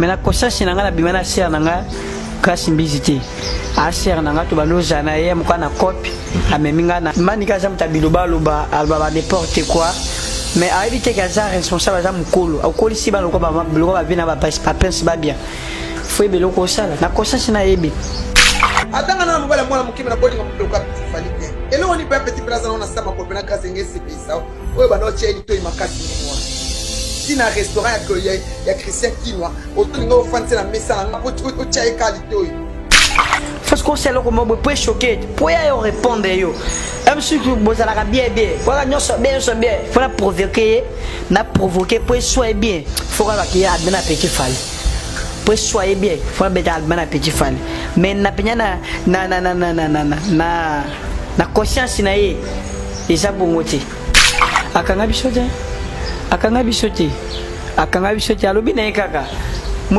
Mais na conscience na nga na bima na sœur na nga Grace Mbizi te. A sœur na nga to bando za na ye moko na cope amemi nga na manika aza moto ya biloba aloba aloba ba n'importe quoi. Mais ayebi te ke aza responsable aza mokolo akolisi bana lokola ba lokola ba vie na ba ba prince ba bien. Faut yeba eloko osala na conscience na yebi. Ata nga na mobali ya mwana moke me nabolinga lokola petit Fally te. Eloko nini mpe petit Fally aza nango na sa makolo mpe na grâce enge esepelisa oyo banda otya ye litoi makasi ndenge wana ti na restaurant ya, ya, ya Christian Kinwa otolinga ofandisa na mesa na nga po otya ye kaka litoi. Parce que osala eloko moko boye po echoke po ya yo répondre yo msuki bozalaka bien bien waka nyonso bien nyonso bien fo na provoke ye na provoke po eswa ye bien fo kaka ke ye abima na petit Fally po eswa ye bien fo nabeta abima na petit Fally mais na penya na na na na na na na na na na conscience na ye eza bongo te. Akanga biso te, akanga biso te, akanga biso te, alobi na ye kaka.